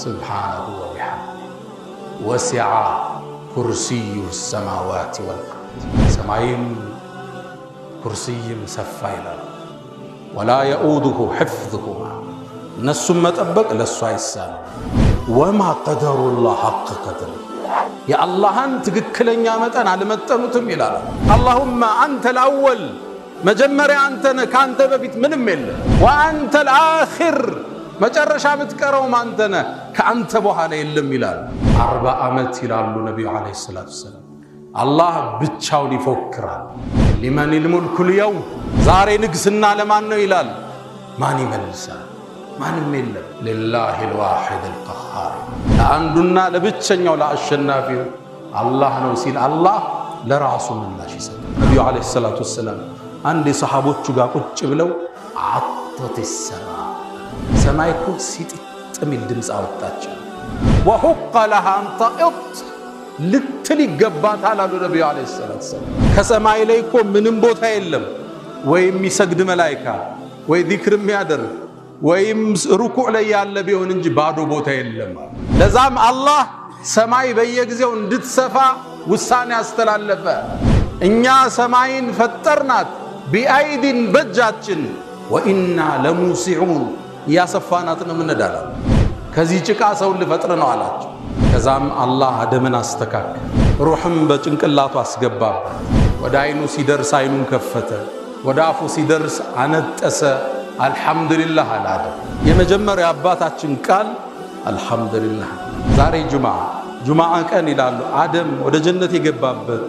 سبحانه وبحمده። وسع كرسيه السماوات والأرض፣ ሰማይም ኩርስይም ሰፋ ይላል። ولا يؤوده حفظهما፣ እነሱም መጠበቅ ለእሱ አይሳንም። وما قدروا الله حق قدره፣ የአላህን ትክክለኛ መጠን አልመጠኑትም ይላል። اللهم أنت الأول፣ መጀመሪያ አንተ ነህ፣ ከአንተ በፊት ምንም የለም። وأنت الآخر፣ መጨረሻ የምትቀረውም አንተ ነህ፣ ከአንተ በኋላ የለም ይላል። 40 ዓመት ይላሉ ነቢዩ عليه الصلاة والسلام። አላህ ብቻውን ይፎክራል። لمن الملك اليوم፣ ዛሬ ንግስና ለማን ነው ይላል። ማን ይመልሳል? ማንም የለም። لله الواحد القهار፣ ለአንዱና ለብቸኛው ለአሸናፊው አላህ ነው ሲል አላህ ለራሱ ምላሽ ይሰጣል። ነቢዩ عليه الصلاة والسلام አንድ የሰሓቦቹ ጋር ቁጭ ብለው عطت السماء፣ ሰማይ እኮ ሲጢጥ የሚል ድምፅ አወጣቸው። وحق لها أن تئط፣ ልትል ይገባታል አሉ ነቢዩ عليه الصلاة والسلام። ከሰማይ ላይ እኮ ምንም ቦታ የለም ወይ የሚሰግድ መላይካ ወይ ዚክር የሚያደርግ ወይም ሩኩዕ ላይ ያለ ቢሆን እንጂ ባዶ ቦታ የለም። ለዛም አላህ ሰማይ በየጊዜው እንድትሰፋ ውሳኔ አስተላለፈ። እኛ ሰማይን ፈጠርናት بأيد፣ በእጃችን፣ وإنا لموسعون፣ እያሰፋናት ነው ምንዳላ። ከዚህ ጭቃ ሰውን ልፈጥር ነው አላቸው። ከዛም አላህ አደምን አስተካከለ፣ ሩሕም በጭንቅላቱ አስገባበት። ወደ አይኑ ሲደርስ አይኑን ከፈተ፣ ወደ አፉ ሲደርስ አነጠሰ። አልሐምዱሊላህ አለ አደም። የመጀመሪያ አባታችን ቃል አልሐምዱሊላህ። ዛሬ ጁምዓ፣ ጁምዓ ቀን ይላሉ አደም ወደ ጀነት የገባበት፣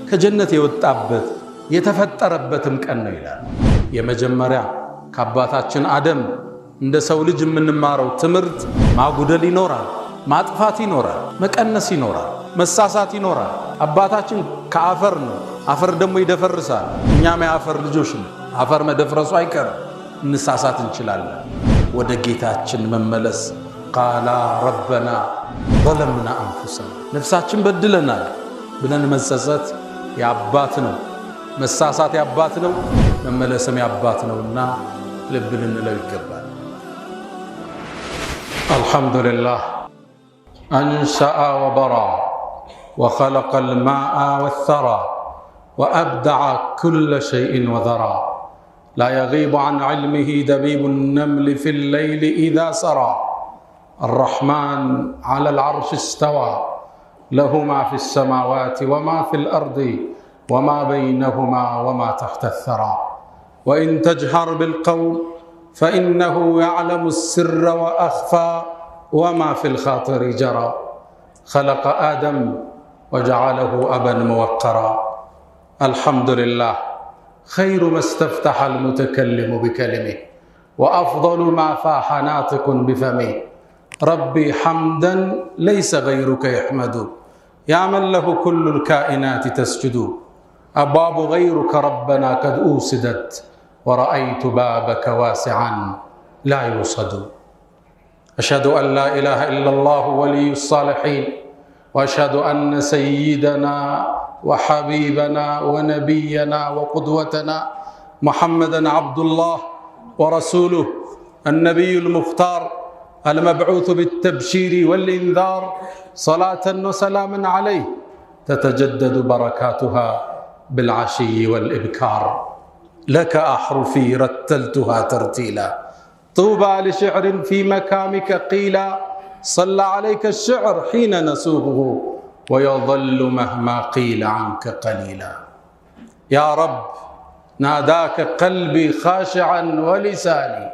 ከጀነት የወጣበት፣ የተፈጠረበትም ቀን ነው ይላሉ። የመጀመሪያ ከአባታችን አደም እንደ ሰው ልጅ የምንማረው ትምህርት ማጉደል ይኖራል፣ ማጥፋት ይኖራል፣ መቀነስ ይኖራል፣ መሳሳት ይኖራል። አባታችን ከአፈር ነው። አፈር ደግሞ ይደፈርሳል። እኛም የአፈር ልጆች ነን። አፈር መደፍረሱ አይቀርም። እንሳሳት እንችላለን። ወደ ጌታችን መመለስ፣ قالا ربنا ظلمنا أنفسنا፣ ነፍሳችን በድለናል ብለን መጸጸት የአባት ነው። መሳሳት የአባት ነው። መመለስም የአባት ነውና ልብ ልንለው ይገባል። الحمد لله أنشأ وبرى وخلق الماء والثرى وأبدع كل شيء وذرى، لا يغيب عن علمه دبيب النمل في الليل إذا سرى. الرحمن على العرش استوى، له ما في السماوات وما في الأرض وما بينهما وما تحت الثرى. وإن تجهر بالقول فإنه يعلم السر وأخفى وما في الخاطر جرى. خلق آدم وجعله أبا موقرا. الحمد لله خير ما استفتح المتكلم بكلمه وأفضل ما فاح ناطق بفمه. ربي حمدا ليس غيرك يحمد، يا من له كل الكائنات تسجد. أبواب غيرك ربنا قد أوصدت، ورأيت بابك واسعا لا يوصد. أشهد أن لا إله إلا الله ولي الصالحين، وأشهد أن سيدنا وحبيبنا ونبينا وقدوتنا محمدا عبد الله ورسوله، النبي المختار المبعوث بالتبشير والإنذار. صلاة وسلاما عليه تتجدد بركاتها بالعشي والإبكار. لك أحرفي رتلتها ترتيلا، طوبى لشعر في مكامك قيلا. صلى عليك الشعر حين نسوغه، ويظل مهما قيل عنك قليلا. يا رب ناداك قلبي خاشعا ولساني،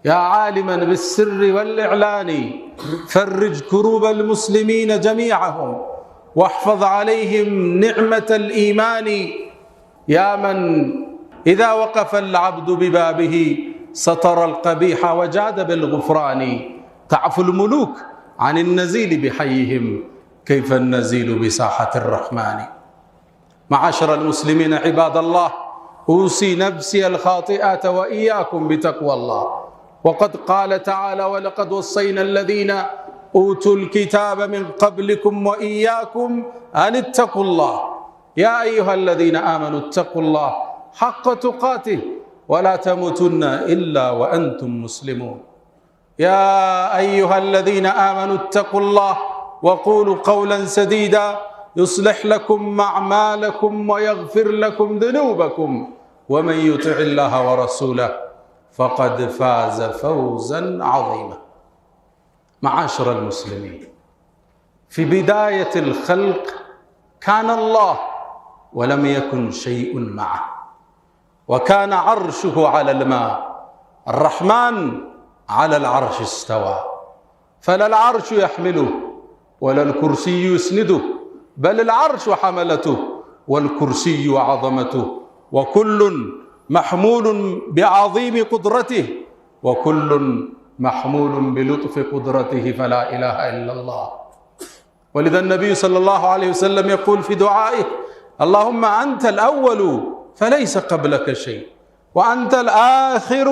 يا عالما بالسر والإعلان، فرج كروب المسلمين جميعهم واحفظ عليهم نعمة الإيمان. يا من إذا وقف العبد ببابه ستر القبيح وجاد بالغفران، تعفو الملوك عن النزيل بحيهم، كيف النزيل بساحة الرحمن؟ معاشر المسلمين، عباد الله، أوصي نفسي الخاطئة وإياكم بتقوى الله. وقد قال تعالى: ولقد وصينا الذين أوتوا الكتاب من قبلكم وإياكم أن اتقوا الله. يا أيها الذين آمنوا اتقوا الله حق تقاته ولا تموتن إلا وأنتم مسلمون. يا أيها الذين آمنوا اتقوا الله وقولوا قولا سديدا يصلح لكم أعمالكم ويغفر لكم ذنوبكم ومن يطع الله ورسوله فقد فاز فوزا عظيما. معاشر المسلمين، في بداية الخلق كان الله ولم يكن شيء معه، وكان عرشه على الماء، الرحمن على العرش استوى، فلا العرش يحمله ولا الكرسي يسنده، بل العرش حملته والكرسي عظمته، وكل محمول بعظيم قدرته وكل محمول بلطف قدرته، فلا إله إلا الله. ولذا النبي صلى الله عليه وسلم يقول في دعائه: اللهم أنت الأول فليس قبلك شيء، وأنت الآخر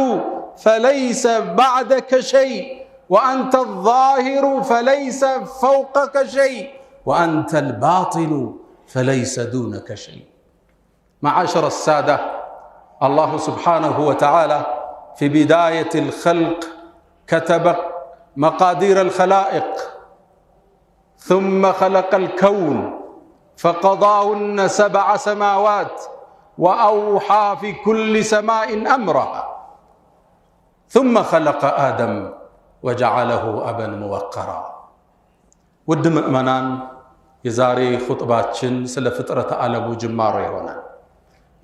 فليس بعدك شيء، وأنت الظاهر فليس فوقك شيء، وأنت الباطن فليس دونك شيء. معاشر السادة، الله سبحانه وتعالى في بداية الخلق كتب مقادير الخلائق، ثم خلق الكون فقضاهن 7 سماوات، وأوحى في كل سماء أمرها، ثم خلق آدم وجعله أبا موقرا. ውድ ምእመናን፣ የዛሬ ኹጥባችን ስለ ፍጥረተ ዓለሙ ጅማሮ ይሆናል።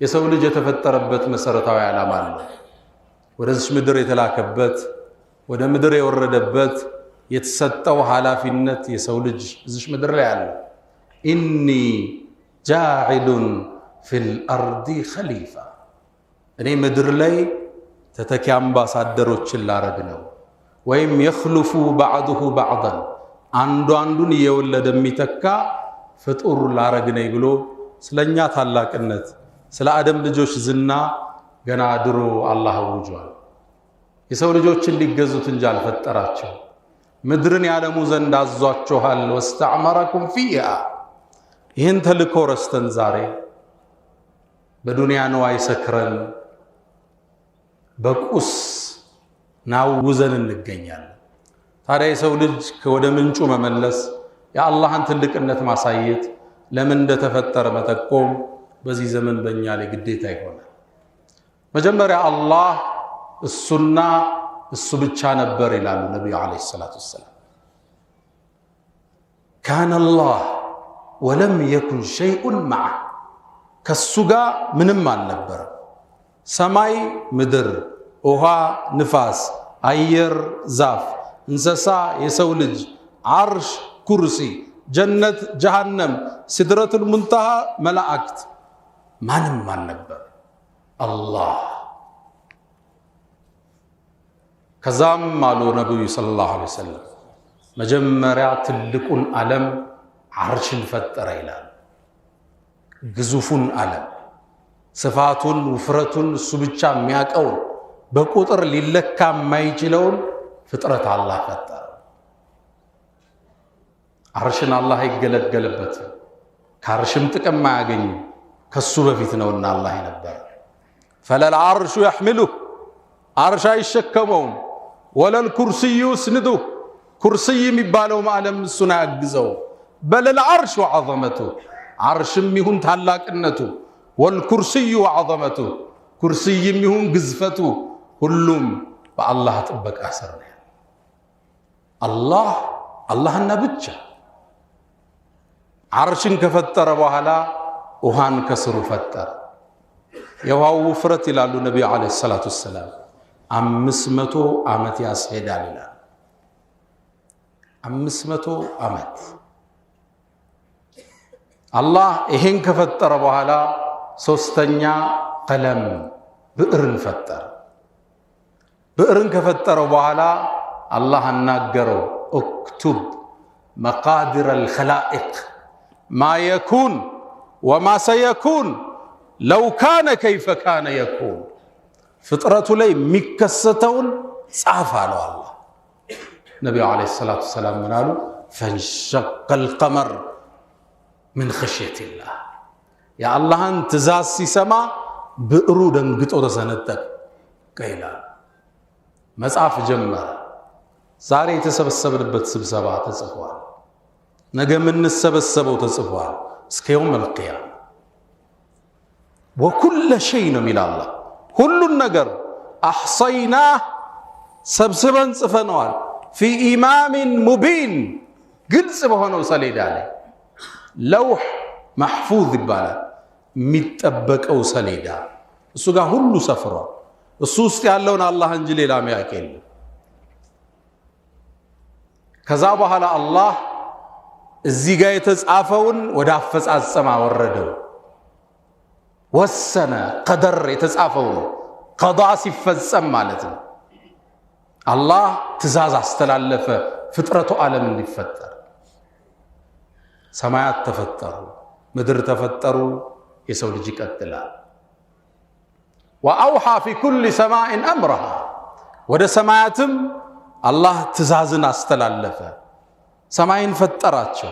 የሰው ልጅ የተፈጠረበት መሰረታዊ ዓላማ አለ። ወደዚች ምድር የተላከበት፣ ወደ ምድር የወረደበት፣ የተሰጠው ኃላፊነት የሰው ልጅ እዚች ምድር ላይ አለ። إني جاعل في الأرض خليفة፣ እኔ ምድር ላይ ተተኪ አምባሳደሮችን ላረግ ነው። ወይም يخلف بعضه بعضا፣ አንዱ አንዱን እየወለደ የሚተካ ፍጡር ላረግ ነኝ ብሎ ስለኛ ታላቅነት፣ ስለ አደም ልጆች ዝና ገና ድሮ አላህ አውጇል። የሰው ልጆችን ሊገዙት እንጂ አልፈጠራቸው። ምድርን ያለሙ ዘንድ አዟችኋል። ወስተዕመረኩም ፊሃ። ይህን ተልእኮ ረስተን ዛሬ በዱንያ ነዋይ ሰክረን በቁስ ናውዘን እንገኛለን። ታዲያ የሰው ልጅ ወደ ምንጩ መመለስ፣ የአላህን ትልቅነት ማሳየት፣ ለምን እንደተፈጠረ መጠቆም በዚህ ዘመን በእኛ ላይ ግዴታ ይሆናል። መጀመሪያ አላህ እሱና እሱ ብቻ ነበር ይላሉ ነቢዩ ዓለይሂ ሰላቱ ወሰላም። ካነ አላህ ወለም የኩን ሸይኡን መዐህ፣ ከሱ ጋር ምንም አልነበረም። ሰማይ፣ ምድር፣ ውሃ፣ ንፋስ፣ አየር፣ ዛፍ፣ እንስሳ፣ የሰው ልጅ፣ ዓርሽ፣ ኩርሲ፣ ጀነት፣ ጀሃነም፣ ሲድረቱል ሙንተሃ፣ መላእክት፣ ማንም አልነበር፣ አላህ። ከዛም አሉ ነቢዩ ሰለላሁ ዐለይሂ ወሰለም መጀመሪያ ትልቁን ዓለም ዓርሽን ፈጠረ ይላል። ግዙፉን ዓለም ስፋቱን፣ ውፍረቱን እሱ ብቻ የሚያውቀውን፣ በቁጥር ሊለካ የማይችለውን ፍጥረት አላህ ፈጠረ። ዓርሽን አላህ አይገለገልበትም፣ ከዓርሽም ጥቅም አያገኝም። ከሱ በፊት ነውና አላህ የነበረ። فلا العرش يحمله፣ ዓርሽ አይሸከመውም። ولا الكرسي يسنده፣ ኩርሲይ የሚባለውም ዓለም እሱን አያግዘው። بل العرش عظمته፣ ዓርሽም ይሁን ታላቅነቱ፣ والكرسي عظمته፣ ኩርሲይም ይሁን ግዝፈቱ፣ ሁሉም በአላህ ጥበቃ ስር ነው። አላህ አላህና ብቻ። ዓርሽን ከፈጠረ በኋላ ውሃን ከስሩ ፈጠረ። የውሃው ውፍረት ይላሉ ነቢዩ ዓለይሂ ሰላቱ ወሰላም 500 ዓመት ያስሄዳል ይላል። 500 ዓመት። አላህ ይሄን ከፈጠረ በኋላ ሶስተኛ ቀለም ብዕርን ፈጠረ። ብዕርን ከፈጠረው በኋላ አላህ አናገረው። اكتب مقادير الخلائق ما يكون وما سيكون لو كان كيف كان يكون፣ ፍጥረቱ ላይ የሚከሰተውን ጻፍ አለው አላህ። ነቢዩ ዓለይሂ ሰላቱ ወሰላም ምን አሉ? فانشق القمر من خشية الله፣ የአላህን ትእዛዝ ሲሰማ ብዕሩ ደንግጦ ተሰነጠቀ ይላል። መጻፍ ጀመረ። ዛሬ የተሰበሰብንበት ስብሰባ ተጽፏል። ነገ የምንሰበሰበው ተጽፏል። እስከ የውም አልቂያማ ወኩለ ሸይ ነው የሚል አላህ። ሁሉን ነገር أحصيناه ሰብስበን ጽፈነዋል። في إمام مبين ግልጽ በሆነው ሰሌዳ ላይ لوح محفوظ ይባላል። የሚጠበቀው ሰሌዳ እሱ ጋር ሁሉ ሰፍሯል። እሱ ውስጥ ያለውን አላህ እንጂ ሌላ ሚያውቅ የለም። ከዛ በኋላ አላህ እዚህ ጋር የተጻፈውን ወደ አፈጻጸም አወረደው፣ ወሰነ። ቀደር የተጻፈው ነው። ቀዳ ሲፈጸም ማለት ነው። አላህ ትእዛዝ አስተላለፈ ፍጥረቱ ዓለም እንዲፈጠር። ሰማያት ተፈጠሩ፣ ምድር ተፈጠሩ፣ የሰው ልጅ ይቀጥላል። ወአውሓ ፊ ኩል ሰማኢን አምረሃ፣ ወደ ሰማያትም አላህ ትእዛዝን አስተላለፈ። ሰማይን ፈጠራቸው፣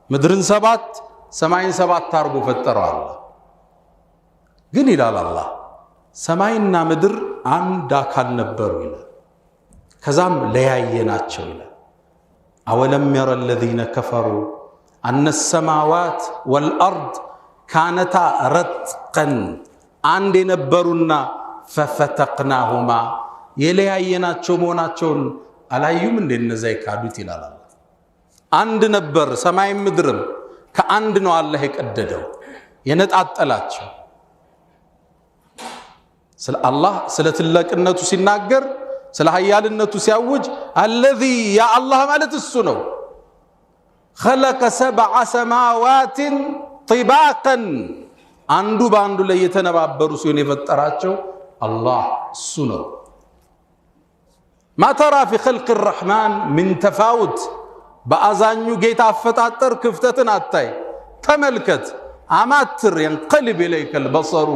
ምድርን ሰባት ሰማይን ሰባት አርጎ ፈጠረው አላህ። ግን ይላል አላህ ሰማይና ምድር አንድ አካል ነበሩ ይላል። ከዛም ለያየናቸው ይላል። أولم ير الذين كفروا أن السماوات والأرض كانتا رتقا አንድ የነበሩና ففتقناهما የለያየናቸው መሆናቸውን አላዩም እንደ እነዛ የካዱት ይላል አላህ። አንድ ነበር ሰማይም ምድርም ከአንድ ነው አላህ የቀደደው የነጣጠላቸው። ስለ አላህ ስለ ትልቅነቱ ሲናገር ስለ ሀያልነቱ ሲያውጅ الذي ያ አላህ ማለት እሱ ነው። خلق سبع سماوات طباقا አንዱ በአንዱ ላይ የተነባበሩ ሲሆን የፈጠራቸው አላህ እሱ ነው። ما ترى في خلق الرحمن من تفاوت በአዛኙ ጌታ አፈጣጠር ክፍተትን አታይ። ተመልከት፣ አማትር ينقلب إليك البصر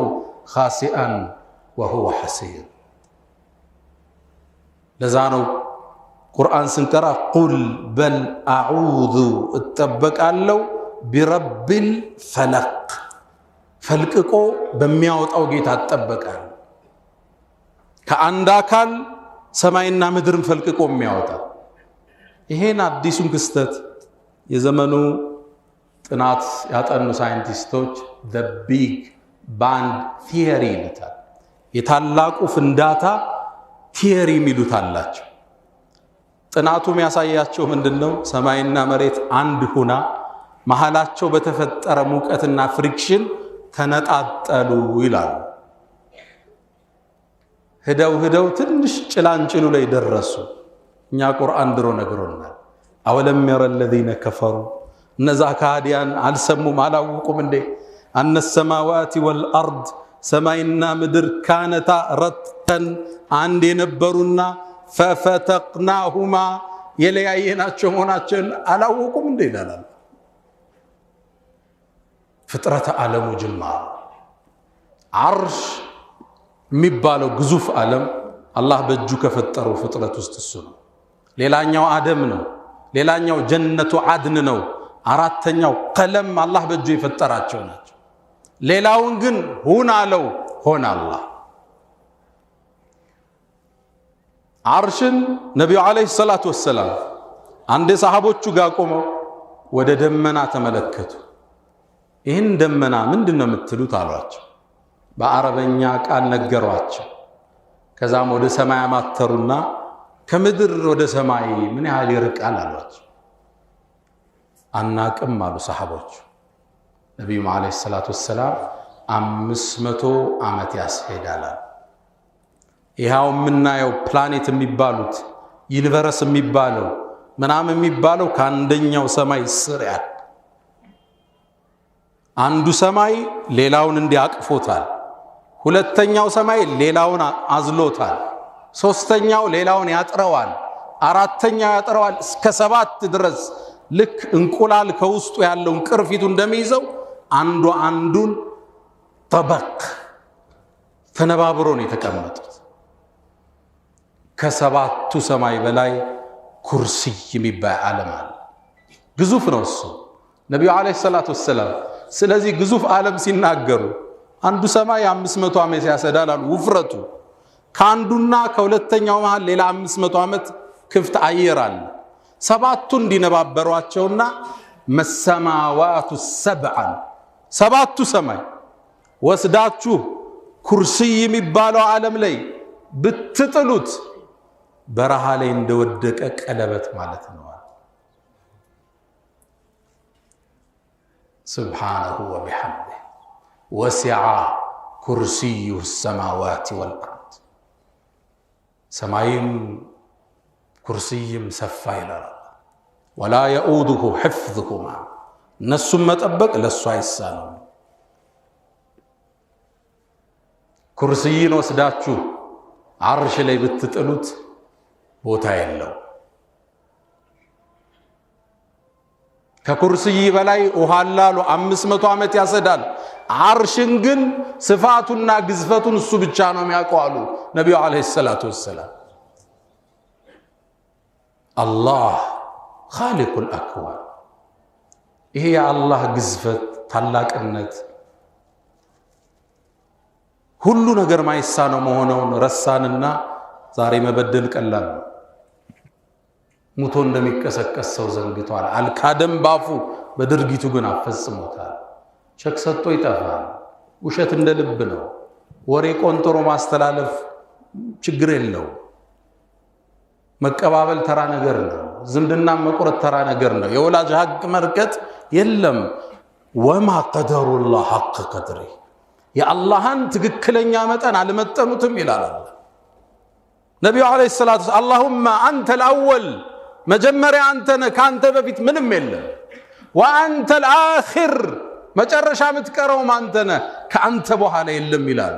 خاسئا وهو حسير። ለዛ ነው ቁርአን ስንቀራ قل በል أعوذ እጠበቃለው برب الفلق ፈልቅቆ በሚያወጣው ጌታ እጠበቃለሁ። ከአንድ አካል ሰማይና ምድርን ፈልቅቆ የሚያወጣ ይሄን አዲሱን ክስተት የዘመኑ ጥናት ያጠኑ ሳይንቲስቶች the Big Bang theory ይሉታል። የታላቁ ፍንዳታ theory የሚሉት አላቸው። ጥናቱ የሚያሳያቸው ምንድን ነው? ሰማይና መሬት አንድ ሁና መሀላቸው በተፈጠረ ሙቀትና friction ተነጣጠሉ ይላሉ። ሂደው ሂደው ትንሽ ጭላንጭሉ ላይ ደረሱ። እኛ ቁርአን ድሮ ነግሮናል። أولم ير الذين كفروا እነዛ ከሃዲያን አልሰሙም አላወቁም እንዴ? أن السماوات والأرض ሰማይና ምድር كانتا رتقا አንድ የነበሩና ففتقناهما የለያየናቸው መሆናቸውን አላወቁም እንዴ ይላል። ፍጥረተ ዓለሙ ጅማሮ ዓርሽ የሚባለው ግዙፍ ዓለም አላህ በእጁ ከፈጠረው ፍጥረት ውስጥ እሱ ነው። ሌላኛው አደም ነው። ሌላኛው ጀነቱ ዓድን ነው። አራተኛው ቀለም አላህ በእጁ የፈጠራቸው ናቸው። ሌላውን ግን ሁን አለው፣ ሆነ አላህ። ዓርሽን ነቢዩ ዓለይሂ ሰላቱ ወሰላም አንድ ሰሃቦቹ ጋር ቆመው ወደ ደመና ተመለከቱ። ይህን ደመና ምንድን ነው የምትሉት አሏቸው። በአረበኛ ቃል ነገሯቸው። ከዛም ወደ ሰማይ አማተሩና ከምድር ወደ ሰማይ ምን ያህል ይርቃል አሏቸው። አናቅም አሉ ሰሃቦቹ። ነቢዩም ዓለይሂ ሰላቱ ወሰላም 500 ዓመት ያስሄዳል። ይኸው የምናየው ፕላኔት የሚባሉት universe የሚባለው ምናምን የሚባለው ከአንደኛው ሰማይ ስር ያለ አንዱ ሰማይ ሌላውን እንዲያቅፎታል። ሁለተኛው ሰማይ ሌላውን አዝሎታል። ሶስተኛው ሌላውን ያጥረዋል። አራተኛው ያጥረዋል። እስከ ሰባት ድረስ ልክ እንቁላል ከውስጡ ያለውን ቅርፊቱ እንደሚይዘው አንዱ አንዱን ጠበቅ ተነባብሮ ነው የተቀመጡት። ከሰባቱ ሰማይ በላይ ኩርሲይ የሚባል ዓለም አለ። ግዙፍ ነው እሱ። ነቢዩ ዓለይሂ ሰላቱ ወሰላም ስለዚህ ግዙፍ ዓለም ሲናገሩ አንዱ ሰማይ 500 ዓመት ያሰዳል አሉ። ውፍረቱ ከአንዱና ከሁለተኛው መሃል ሌላ 500 ዓመት ክፍት አየር አለ። ሰባቱ እንዲነባበሯቸውና መሰማዋቱ ሰብዓን ሰባቱ ሰማይ ወስዳችሁ ኩርሲይ የሚባለው ዓለም ላይ ብትጥሉት በረሃ ላይ እንደወደቀ ቀለበት ማለት ነው። سبحانه وبحمده وسع كرسيه السماوات والأرض። ሰማይም ኩርሲይም ሰፋ ይላል። ولا يؤوده حفظهما እነሱም መጠበቅ ለእሱ አይሳነውም። ኩርሲይን ወስዳችሁ ዓርሽ ላይ ብትጥሉት ቦታ የለው። ከኩርሲይ በላይ ውሃ አለ 500 ዓመት ያሰዳል። ዓርሽን ግን ስፋቱና ግዝፈቱን እሱ ብቻ ነው የሚያውቀው አሉ ነቢዩ ዓለይሂ ሰላቱ ወሰላም። አላህ ኻሊቁል አክዋን። ይሄ የአላህ ግዝፈት ታላቅነት ሁሉ ነገር ማይሳነው መሆነውን ረሳንና ዛሬ መበደል ቀላል ነው። ሙቶ እንደሚቀሰቀስ ሰው ዘንግቷል። አልካደም ባፉ፣ በድርጊቱ ግን አፈጽሞታል። ቸክ ሰጥቶ ይጠፋል። ውሸት እንደ ልብ ነው። ወሬ ቆንጥሮ ማስተላለፍ ችግር የለው። መቀባበል ተራ ነገር ነው። ዝምድና መቁረጥ ተራ ነገር ነው። የወላጅ ሀቅ መርቀጥ የለም። ወማ ቀደሩላህ ሐቅ ቀድሪ፣ የአላህን ትክክለኛ መጠን አልመጠኑትም ይላል አላህ። ነቢዩ ዓለይሂ ሰላቱ አላሁመ አንተል አወል፣ መጀመሪያ አንተ ነህ፣ ከአንተ በፊት ምንም የለም። ወአንተል አኺር፣ መጨረሻ የምትቀረውም አንተ ነህ፣ ከአንተ በኋላ የለም ይላል።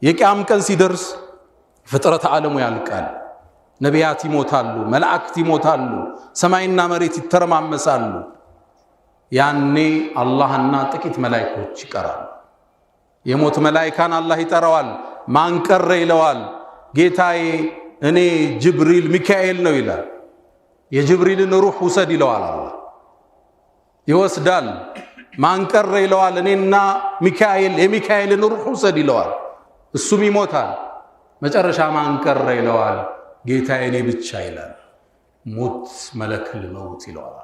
የቂያም ቀን ሲደርስ ፍጥረት ዓለሙ ያልቃል። ነቢያት ይሞታሉ፣ መላእክት ይሞታሉ፣ ሰማይና መሬት ይተረማመሳሉ። ያኔ አላህና ጥቂት መላይኮች ይቀራሉ። የሞት መላይካን አላህ ይጠራዋል። ማን ቀረ ይለዋል። ጌታዬ እኔ ጅብሪል ሚካኤል ነው ይላል። የጅብሪልን ሩህ ውሰድ ይለዋል። አላህ ይወስዳል። ማን ቀረ ይለዋል። እኔና ሚካኤል የሚካኤልን ሩህ ውሰድ ይለዋል። እሱም ይሞታል። መጨረሻ ማን ቀረ ይለዋል። ጌታዬ እኔ ብቻ ይላል። ሙት መለክል መውት ይለዋል።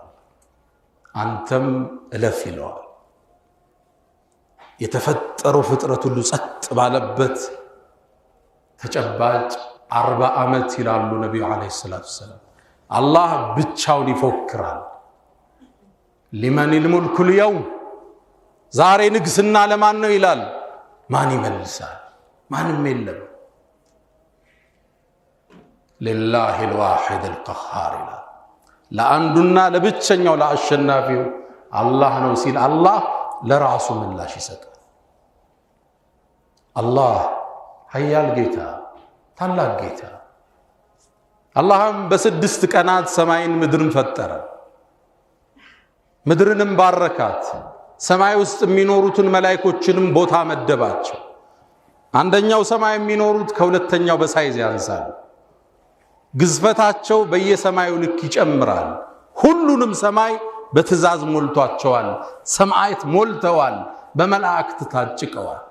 አንተም እለፍ ይለዋል። የተፈጠረው ፍጥረት ሁሉ ጸጥ ባለበት ተጨባጭ 40 ዓመት ይላሉ ነቢዩ ዓለይሂ ሰላቱ ወሰላም። አላህ ብቻውን ይፎክራል። ሊመኒል ሙልኩል የውም፣ ዛሬ ንግስና ለማን ነው ይላል። ማን ይመልሳል? ማንም የለም። ሊላሂል ዋሒድል ቀሃር ይላል። ለአንዱና ለብቸኛው ለአሸናፊው አላህ ነው ሲል አላህ ለራሱ ምላሽ ይሰጣል። አላህ ሀያል ጌታ፣ ታላቅ ጌታ። አላህም በ6 ቀናት ሰማይን ምድርን ፈጠረ። ምድርንም ባረካት። ሰማይ ውስጥ የሚኖሩትን መላይኮችንም ቦታ መደባቸው። አንደኛው ሰማይ የሚኖሩት ከሁለተኛው በ size ያንሳል። ግዝፈታቸው በየሰማዩ ልክ ይጨምራል። ሁሉንም ሰማይ በትእዛዝ ሞልቷቸዋል። ሰማያት ሞልተዋል፣ በመላእክት ታጭቀዋል።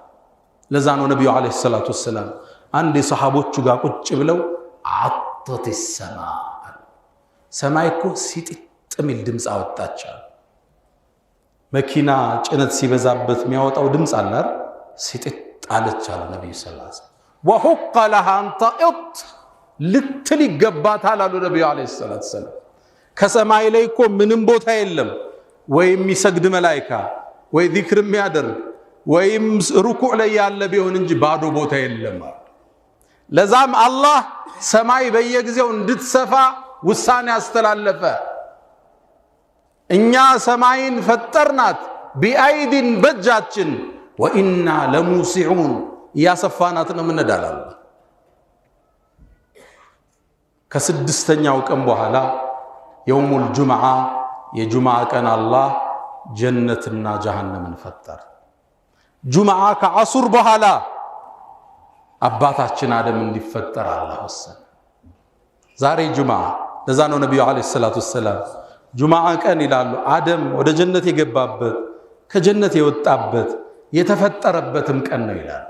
ለዛ ነው ነቢዩ ዓለይሂ ሰላቱ ወሰላም አንድ የሰሃቦቹ ጋር ቁጭ ብለው عطت السماء፣ ሰማይ እኮ ሲጢጥ የሚል ድምፅ አወጣቻል። መኪና ጭነት ሲበዛበት የሚያወጣው ድምፅ አለ አይደል? ሲጢጥ አለች አሉ ነቢዩ ሰለላሁ ዐለይሂ ወሰለም። وحق لها أن تئط፣ ልትል ይገባታል አሉ ነቢዩ ዓለይሂ ሰላቱ ወሰላም። ከሰማይ ላይ እኮ ምንም ቦታ የለም። ወይ የሚሰግድ መላይካ ወይ ዚክር የሚያደርግ ወይም ሩኩዕ ላይ ያለ ቢሆን እንጂ ባዶ ቦታ የለም። ለዛም አላህ ሰማይ በየጊዜው እንድትሰፋ ውሳኔ አስተላለፈ። እኛ ሰማይን ፈጠርናት بأيد በእጃችን፣ وإنا لموسعون እያሰፋናት ነው ምንዳላል። ከስድስተኛው ቀን በኋላ يوم الجمعة የጁምዓ ቀን አላህ ጀነትና ጀሃነምን ፈጠረ። ጁምዓ ከዐሱር በኋላ አባታችን አደም እንዲፈጠር አላህ ወሰነ። ዛሬ ጁምዓ። ለዛ ነው ነቢዩ ዓለይሂ ሰላቱ ወሰላም ጁምዓ ቀን ይላሉ አደም ወደ ጀነት የገባበት ከጀነት የወጣበት የተፈጠረበትም ቀን ነው ይላሉ።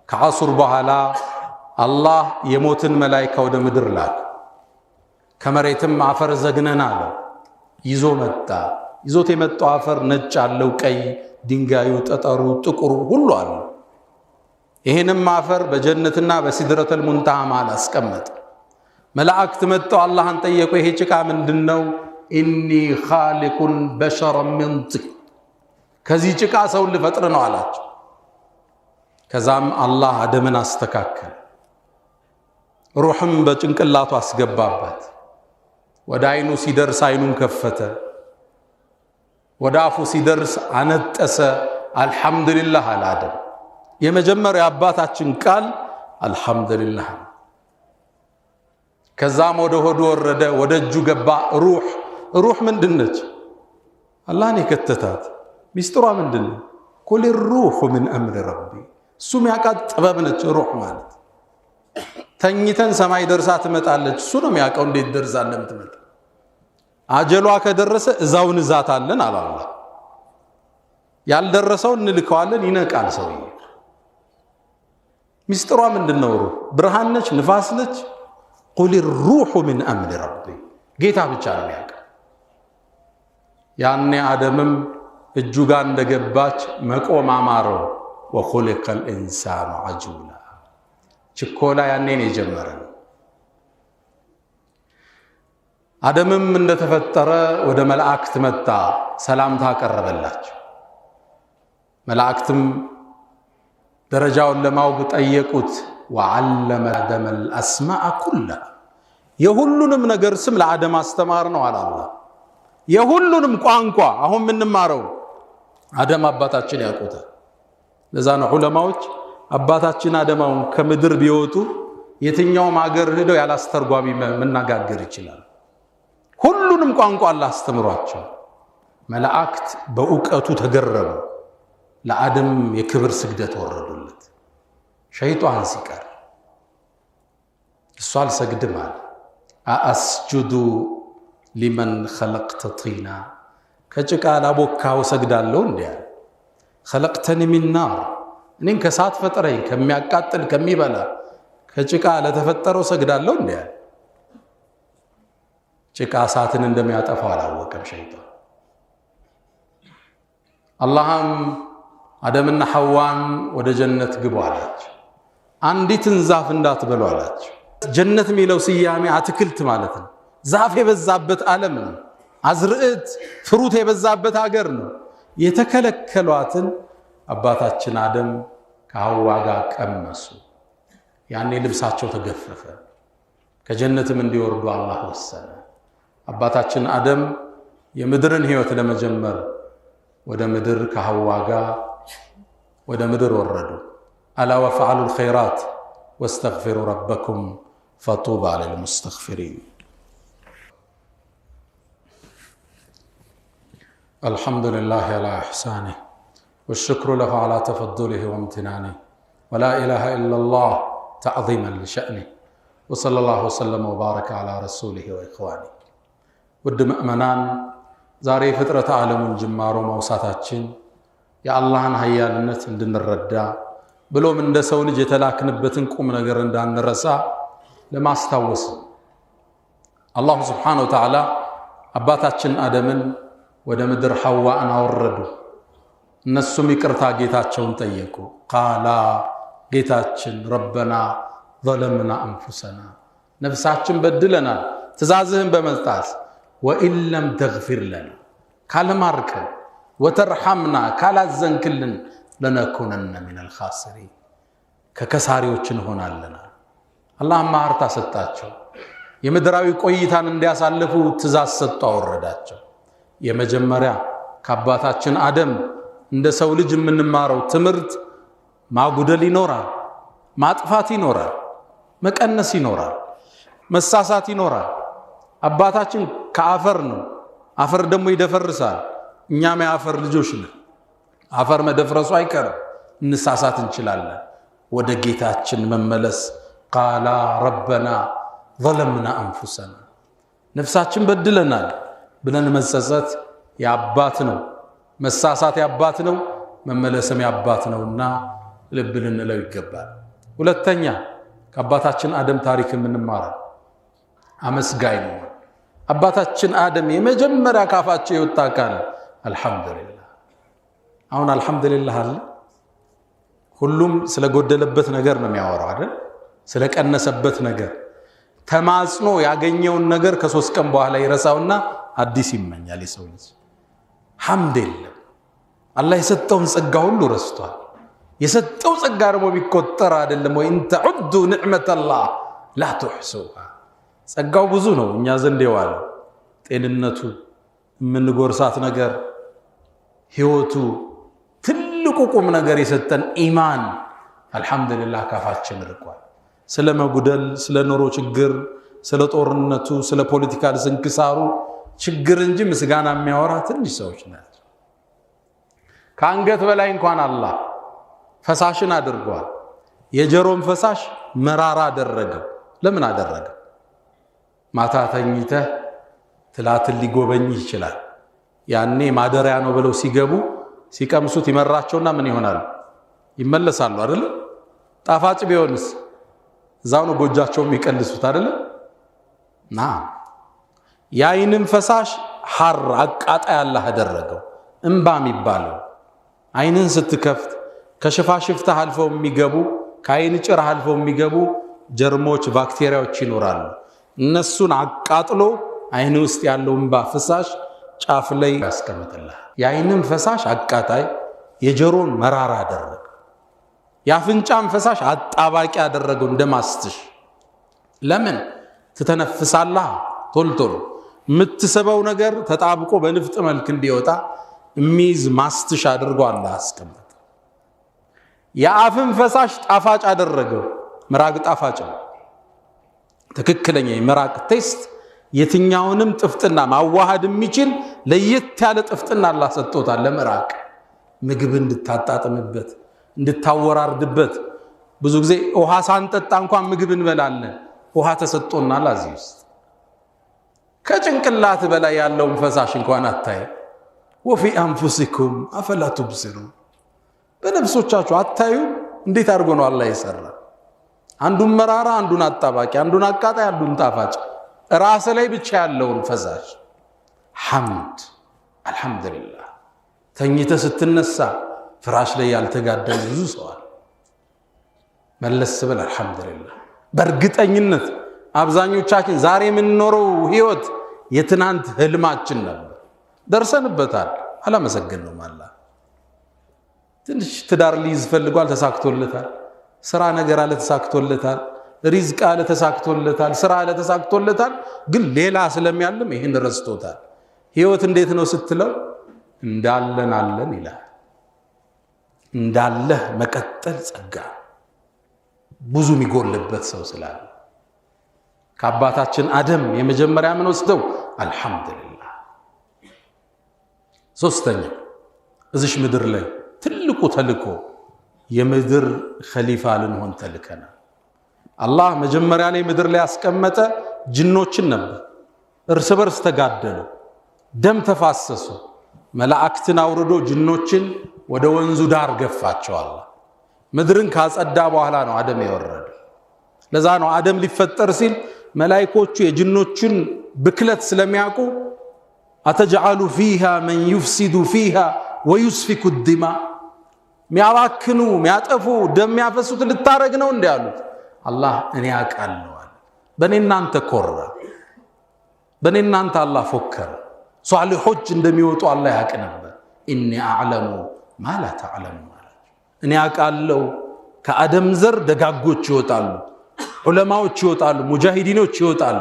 ከዐሱር በኋላ አላህ የሞትን መላኢካ ወደ ምድር ላከ። ከመሬትም አፈር ዘግነን አለው። ይዞ መጣ። ይዞት የመጣው አፈር ነጭ አለው፣ ቀይ፣ ድንጋዩ፣ ጠጠሩ፣ ጥቁሩ ሁሉ አለው። ይሄንም አፈር በጀነትና በሲድረተል ሙንተሃ መሃል አስቀመጠ። መላእክት መጥተው አላህን ጠየቁ፣ ይሄ ጭቃ ምንድነው? إني خالق بشرا من طين፣ ከዚህ ጭቃ ሰውን ልፈጥር ነው አላቸው። ከዛም አላህ አደምን አስተካከለ፣ ሩህም በጭንቅላቱ አስገባበት። ወደ አይኑ ሲደርስ አይኑን ከፈተ፣ ወደ አፉ ሲደርስ አነጠሰ። አልሐምዱሊላህ አለ አደም። የመጀመሪያው አባታችን ቃል አልሐምዱሊላህ። ከዛም ወደ ሆዱ ወረደ፣ ወደ እጁ ገባ። ሩህ ሩህ ምንድነች? አላህን የከተታት ሚስጥሯ ምንድነው? قل الروح من أمر ربي፣ እሱ የሚያውቃት ጥበብ ነች። ሩህ ማለት ተኝተን ሰማይ ደርሳ ትመጣለች። እሱ ነው የሚያውቀው እንዴት ደርሳ እንደምትመጣ። አጀሏ ከደረሰ እዛው እንዛታለን አለ አላህ። ያልደረሰው እንልከዋለን፣ ይነቃል ሰውዬ። ሚስጥሯ ምንድነው? ሩህ ብርሃን ነች፣ ንፋስ ነች። قل الروح من أمر ربي፣ ጌታ ብቻ ነው የሚያውቀው። ያኔ አደምም እጁ ጋር እንደገባች መቆም አማረው። وخلق الإنسان عجولا፣ ችኮላ ያኔን የጀመረ ነው። አደምም እንደተፈጠረ ወደ መላእክት መጣ፣ ሰላምታ አቀረበላቸው። መላእክትም ደረጃውን ለማወቅ ጠየቁት። ወዓለመ አደመ አልአስማአ ኩለሃ፣ የሁሉንም ነገር ስም ለአደም አስተማር ነው አለ አላህ። የሁሉንም ቋንቋ አሁን የምንማረው አደም አባታችን ያውቁታል። ለዛ ነው ዑለማዎች አባታችን አደማውን ከምድር ቢወጡ የትኛውም ሀገር ሄደው ያላስተርጓሚ መነጋገር ይችላል። ሁሉንም ቋንቋ አላህ አስተምሯቸው። መላእክት በእውቀቱ ተገረሙ። ለአደም የክብር ስግደት ወረዱለት። ሸይጣን ሲቀር እሱ አልሰግድም አለ። أأسجد لمن خلقت طينا፣ ከጭቃ ላቦካው ሰግዳለሁ እንዲ አለ። خلقتني من نار፣ እኔን ከሳት ፈጠረኝ ከሚያቃጥል ከሚበላ ከጭቃ ለተፈጠረው ሰግዳለሁ እንዲ አለ። ጭቃ እሳትን እንደሚያጠፋው አላወቀም ሸይጣን። አላህም አደምና ሐዋን ወደ ጀነት ግቡ አላቸው። አንዲትን ዛፍ እንዳትበሉ አላቸው። ጀነት የሚለው ስያሜ አትክልት ማለት ነው። ዛፍ የበዛበት ዓለም ነው። አዝርዕት ፍሩት የበዛበት ሀገር ነው። የተከለከሏትን አባታችን አደም ከሐዋ ጋር ቀመሱ። ያኔ ልብሳቸው ተገፈፈ። ከጀነትም እንዲወርዱ አላህ ወሰነ። አባታችን አደም የምድርን ሕይወት ለመጀመር ወደ ምድር ከሐዋ ጋር ወደ ምድር ወረዱ። ألا وافعلوا الخيرات واستغفروا ربكم فطوبى للمستغفرين። الحمد لله على إحسانه والشكر له على تفضله وامتنانه ولا إله إلا الله تعظيما لشأنه وصلى الله وسلم وبارك على رسوله وإخوانه። ውድ ምእመናን፣ ዛሬ ፍጥረተ ዓለሙን ጅማሮ ማውሳታችን የአላህን ሀያልነት እንድንረዳ ብሎም እንደ ሰው ልጅ የተላክንበትን ቁም ነገር እንዳንረሳ ለማስታወስ አላሁ ስብሓነሁ ወተዓላ አባታችን አደምን ወደ ምድር ሐዋን አወረዱ። እነሱም ይቅርታ ጌታቸውን ጠየቁ። ቃላ ጌታችን ረበና ዘለምና አንፉሰና፣ ነፍሳችን በድለናል ትእዛዝህን በመጣስ፣ ወኢን ለም ተግፊር ለና ካልማርከን፣ ወተርሐምና ካላዘንክልን፣ ለነኩነነ ሚነል ኻሲሪን ከከሳሪዎች እንሆናለናል። አላህ ማህርታ ሰጣቸው። የምድራዊ ቆይታን እንዲያሳልፉ ትእዛዝ ሰጥቶ አወረዳቸው። የመጀመሪያ ከአባታችን አደም እንደ ሰው ልጅ የምንማረው ትምህርት ማጉደል ይኖራል፣ ማጥፋት ይኖራል፣ መቀነስ ይኖራል፣ መሳሳት ይኖራል። አባታችን ከአፈር ነው። አፈር ደግሞ ይደፈርሳል። እኛም የአፈር ልጆች ነን። አፈር መደፍረሱ አይቀርም። እንሳሳት እንችላለን። ወደ ጌታችን መመለስ። ቃላ ረበና ዘለምና አንፉሰና፣ ነፍሳችን በድለናል ብለን መጸጸት የአባት ነው። መሳሳት የአባት ነው፣ መመለስም የአባት ነውና ልብ ልንለው ይገባል። ሁለተኛ ከአባታችን አደም ታሪክ የምንማረው አመስጋኝ ነው። አባታችን አደም የመጀመሪያ ካፋቸው የወጣ ቃል አልሐምዱሊላህ። አሁን አልሐምዱሊላህ አለ። ሁሉም ስለጎደለበት ነገር ነው የሚያወራው አይደል? ስለቀነሰበት ነገር ተማጽኖ ያገኘውን ነገር ከ3 ቀን በኋላ ይረሳውና አዲስ ይመኛል። የሰው ልጅ ሐምድ የለም። አላህ የሰጠውን ጸጋ ሁሉ ረስቷል። የሰጠው ጸጋ ደግሞ ቢቆጠር አይደለም ወይ إن تعدوا نعمة الله لا تحصوها። ጸጋው ብዙ ነው እኛ ዘንድ የዋለው ጤንነቱ፣ የምንጎርሳት ነገር፣ ህይወቱ፣ ትልቁ ቁም ነገር የሰጠን ኢማን አልሐምዱሊላህ ካፋችን ርቋል። ስለ መጉደል፣ ስለ ኑሮ ችግር፣ ስለ ጦርነቱ፣ ስለ political ስንክሳሩ ችግር እንጂ ምስጋና የሚያወራ ትንሽ ሰዎች ናቸው። ከአንገት በላይ እንኳን አላህ ፈሳሽን አድርጓል። የጀሮን ፈሳሽ መራራ አደረገው። ለምን አደረገው? ማታ ተኝተህ ትላትን ሊጎበኝህ ይችላል። ያኔ ማደሪያ ነው ብለው ሲገቡ ሲቀምሱት ይመራቸውና ምን ይሆናሉ? ይመለሳሉ አይደል? ጣፋጭ ቢሆንስ እዛው ነው ጎጃቸው የሚቀልሱት አይደል? ና የአይንም ፈሳሽ ሐር አቃጣይ አላህ አደረገው። እንባ የሚባለው አይንን ስትከፍት ከሽፋሽፍታ አልፈው የሚገቡ ከአይን ጭራ አልፈው የሚገቡ ጀርሞች፣ ባክቴሪያዎች ይኖራሉ። እነሱን አቃጥሎ አይን ውስጥ ያለው እንባ ፈሳሽ ጫፍ ላይ ያስቀምጥልሃል። የአይንም ፈሳሽ አቃጣይ፣ የጆሮን መራራ አደረገ። የአፍንጫም ፈሳሽ አጣባቂ አደረገው እንደ ማስትሽ። ለምን ትተነፍሳለህ? ቶሎ ቶሎ የምትስበው ነገር ተጣብቆ በንፍጥ መልክ እንዲወጣ የሚይዝ ማስትሽ አድርጎ አላህ አስቀመጠ። የአፍን ፈሳሽ ጣፋጭ አደረገው። ምራቅ ጣፋጭ ነው። ትክክለኛ የምራቅ taste የትኛውንም ጥፍጥና ማዋሃድ የሚችል ለየት ያለ ጥፍጥና አላህ ሰጥቶታል። ለምራቅ ምግብ እንድታጣጥምበት እንድታወራርድበት። ብዙ ጊዜ ውሃ ሳንጠጣ እንኳን ምግብ እንበላለን። ውሃ ተሰጥቶናል። እዚህ ውስጥ ከጭንቅላት በላይ ያለውን ፈሳሽ እንኳን አታይ። وفي أنفسكم أفلا تبصرون፣ በነፍሶቻችሁ አታዩ? እንዴት አድርጎ ነው አላህ የሰራ? አንዱን መራራ፣ አንዱን አጣባቂ፣ አንዱን አቃጣይ፣ አንዱን ጣፋጭ፣ ራስ ላይ ብቻ ያለውን ፈሳሽ ሐምድ አልሐምዱሊላህ። ተኝተ ስትነሳ ፍራሽ ላይ ያልተጋደመ ብዙ ሰው አለ። መለስ ብል አልሐምዱሊላህ። በእርግጠኝነት አብዛኞቻችን ዛሬ የምንኖረው ህይወት የትናንት ህልማችን ነበር። ደርሰንበታል፣ አላመሰገንነውም። አላህ ትንሽ ትዳር ሊይዝ ፈልጓል፣ ተሳክቶለታል። ስራ ነገር አለ፣ ተሳክቶለታል። ሪዝቅ አለ፣ ተሳክቶለታል። ስራ አለ፣ ተሳክቶለታል። ግን ሌላ ስለሚያልም ይህን ረስቶታል። ህይወት እንዴት ነው ስትለው እንዳለን አለን ይላል። እንዳለህ መቀጠል ጸጋ፣ ብዙ የሚጎልበት ሰው ስላለ ከአባታችን አደም የመጀመሪያ ምን ወስደው አልሐምዱሊላህ። ሶስተኛ እዚሽ ምድር ላይ ትልቁ ተልኮ የምድር ኸሊፋ ልንሆን ተልከናል። አላህ መጀመሪያ ላይ ምድር ላይ ያስቀመጠ ጅኖችን ነበር። እርስ በርስ ተጋደሉ፣ ደም ተፋሰሱ። መላእክትን አውርዶ ጅኖችን ወደ ወንዙ ዳር ገፋቸው። አላህ ምድርን ካጸዳ በኋላ ነው አደም የወረደ። ለዛ ነው አደም ሊፈጠር ሲል መላይኮቹ የጅኖችን ብክለት ስለሚያውቁ أتجعل فيها من يفسد فيها ويسفك الدماء፣ ሚያባክኑ ሚያጠፉ ደም የሚያፈሱት ልታረግ ነው እንዲ ያሉት። አላህ እኔ አውቃለሁ አለ። በእኔ እናንተ ኮራ፣ በእኔ እናንተ አላህ ፎከረ። ሷሊሖች እንደሚወጡ አላህ ያውቅ ነበር። إني أعلم ما لا تعلمون አላቸው። እኔ አውቃለሁ ከአደም ዘር ደጋጎች ይወጣሉ፣ ዑለማዎች ይወጣሉ፣ ሙጃሂዲኖች ይወጣሉ፣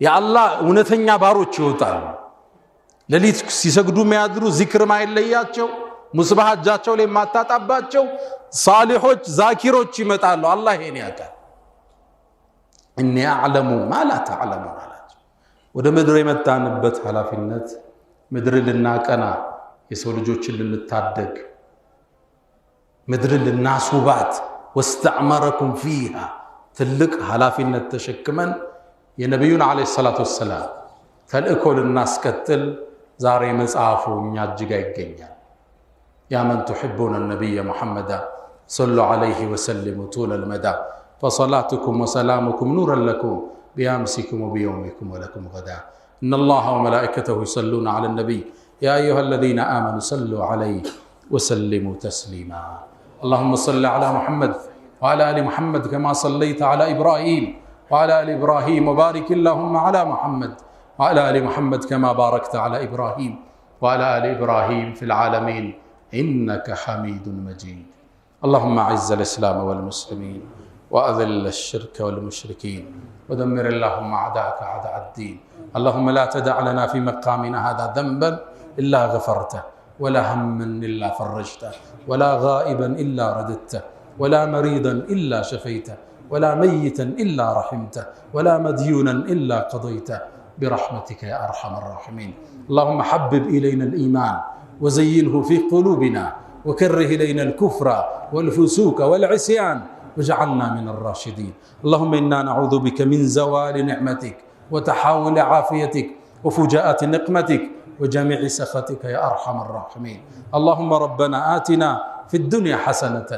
የአላህ እውነተኛ ባሮች ይወጣሉ። ሌሊት ሲሰግዱ የሚያድሩ ዚክር ማይለያቸው ሙስባህ እጃቸው ላይ የማታጣባቸው ሳሊሖች ዛኪሮች ይመጣሉ። አላህ ይሄን ያውቃል። إني أعلم ما لا تعلمون አላቸው። ወደ ምድር የመጣንበት ኃላፊነት ምድር ልናቀና፣ የሰው ልጆችን ልንታደግ፣ ምድርን ልናስውባት፣ واستعمركم فيها ትልቅ ኃላፊነት ተሸክመን የነቢዩን عليه الصلاة والسلام ተልእኮ ልናስቀጥል ዛሬ መጽሐፉ እኛ እጅጋ ይገኛል። يا من تحبون النبي محمدا صلوا عليه وسلموا طول المدى። فصلاتكم وسلامكم نورا لكم بأمسكم وبيومكم ولكم غدا. إن الله وملائكته يصلون على النبي يا أيها الذين آمنوا صلوا عليه وسلموا تسليما. اللهم صل على محمد وعلى آل محمد كما صليت على إبراهيم وعلى آل إبراهيم، وبارك اللهم على محمد وعلى آل محمد كما باركت على إبراهيم وعلى آل إبراهيم في العالمين إنك حميد مجيد. اللهم أعز الإسلام والمسلمين وأذل الشرك والمشركين ودمر اللهم أعداءك أعداء الدين. اللهم لا تدع لنا في مقامنا هذا ذنبا إلا غفرته، ولا هما إلا فرجته، ولا غائبا إلا رددته، ولا مريضا إلا شفيته، ولا ميتا إلا رحمته، ولا مديونا إلا قضيته، برحمتك يا أرحم الراحمين. اللهم حبب إلينا الإيمان وزينه في قلوبنا، وكره إلينا الكفر والفسوق والعصيان، واجعلنا من الراشدين. اللهم إنا نعوذ بك من زوال نعمتك وتحول عافيتك وفجاءة نقمتك وجميع سخطك يا أرحم الراحمين. اللهم ربنا آتنا في الدنيا حسنة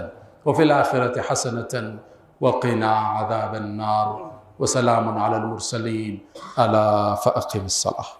وفي الآخرة حسنة وقنا عذاب النار. وسلام على المرسلين. ألا فأقم الصلاة.